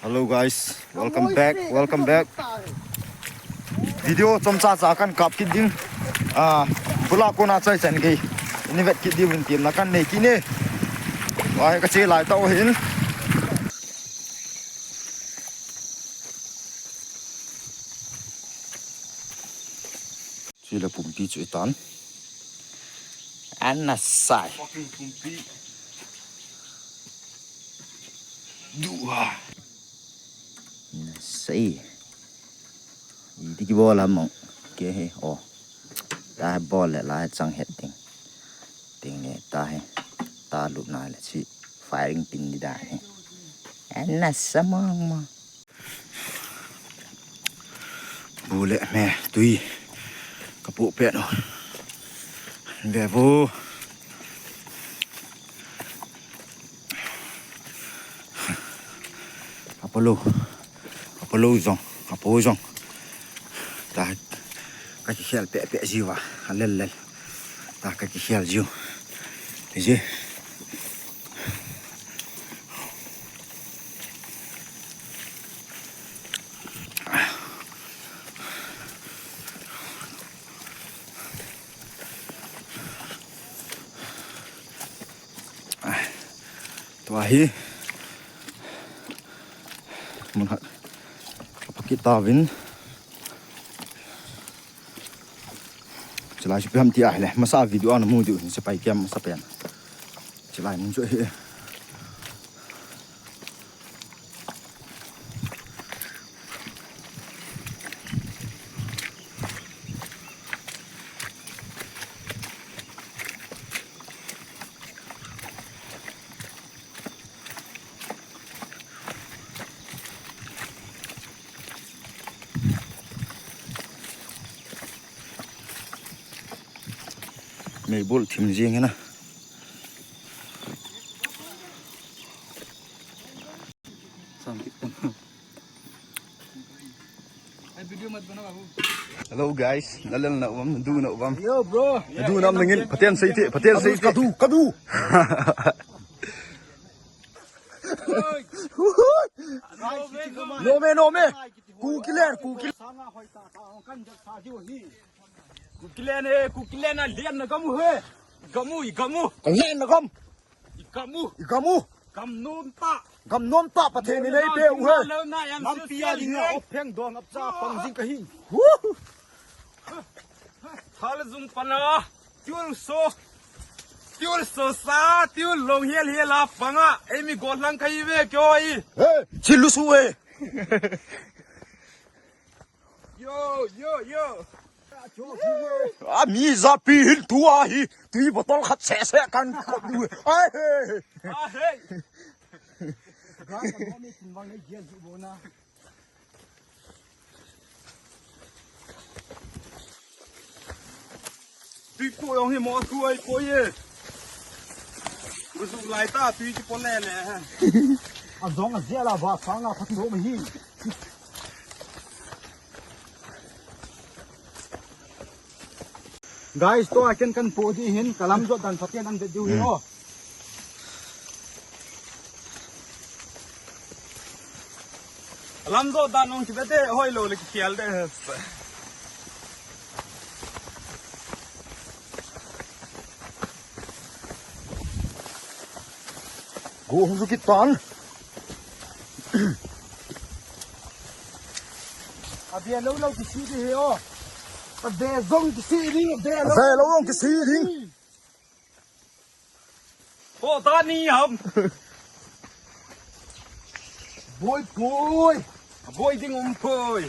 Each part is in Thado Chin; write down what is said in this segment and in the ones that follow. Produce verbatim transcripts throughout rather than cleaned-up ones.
Hello guys, welcome back, welcome back. Video chomcha cha kan kap kit ding. Ah, bula kona chai chan gei. Ni vet kit ding vin tim na kan nei kit ne. Wai ka che lai tau hin. Chule pumpi chu i tan. An na sai. Fucking pumpi. Dua. Na sai. I di ki bol a mong. Ke he. Oh. Ta bol le la chang het ding. Ding le ta he. Ta lut na le chi. Firing pin di da he. An na sa mong mong. Bu le me tui ka pu pet u. Ve vo. Apollo. Apollo jong. Apo jong. Ta ka ki khel pe pe jiu va. A lel lel. Ta ka ki khel jiu. Ji. Tua hi mun hat. Pakit tavin. Chilai chu pem ti a hile. Masa video ana mu diu hin sepai kem masa pen. Chilai mun chu hi. Meibol thim jing hina. Hello guys, nalel na uvam, nadu na uvam. Yo bro. Nadu na um nangin, phaten sei te, phaten sei te. Kadu, kadu. No me, no me. Kukilen, Kukilen. Kukilen he, Kukilen a len na gamu he. Gamu, i gamu. Len na gam. I gamu. I gamu. Gam nom ta. Gam nom ta, Pathen in ei pe u he. Lampi a ding a op pheng dong ap cha pang jing ka hi. Thal jung pana. Tiul so. Tiul so sa, tiul long hial hial a panga. Ei mi gol lang ka hi ve kyo i. He, chilu su e. Yo, yo, yo. A mi japi hin tu a hi. Tui bottle khat se se kan khop du. Ai he. Ah, hey. Ga ka mo mi tin wang nei gial ju bona. Tui po jong hi mo thu ai po ye. Gu su lai ta tui ki po le le. A jong a jia la va sang a phat no ma hi. Guys, to a ken kan po di hin, ka lam jot dan phaten an vet diu hi o. Lam jot dan ong ki vet de, hoi lo le ki khial de. Go hung ju kit tan. A ve lo lo kisi di hi o. A ve jong kisi di, a ve lo. A ve lo jong kisi di. Ho ta ni ham. Boi poi. Boi ding um poi.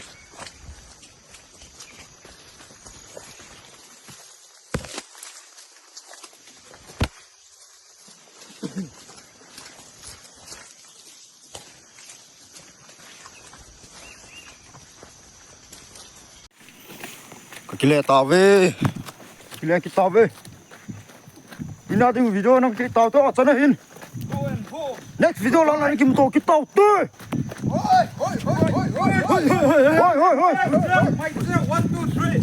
Ka kile ta ve. Ka kile kit ta ve. Ina ding video nang kit tau to, chana hin. Next video lang nang kim to kit tau te. Hoi, hoi, hoi, hoi, hoi. Hoi, hoi, hoi. One, two, three.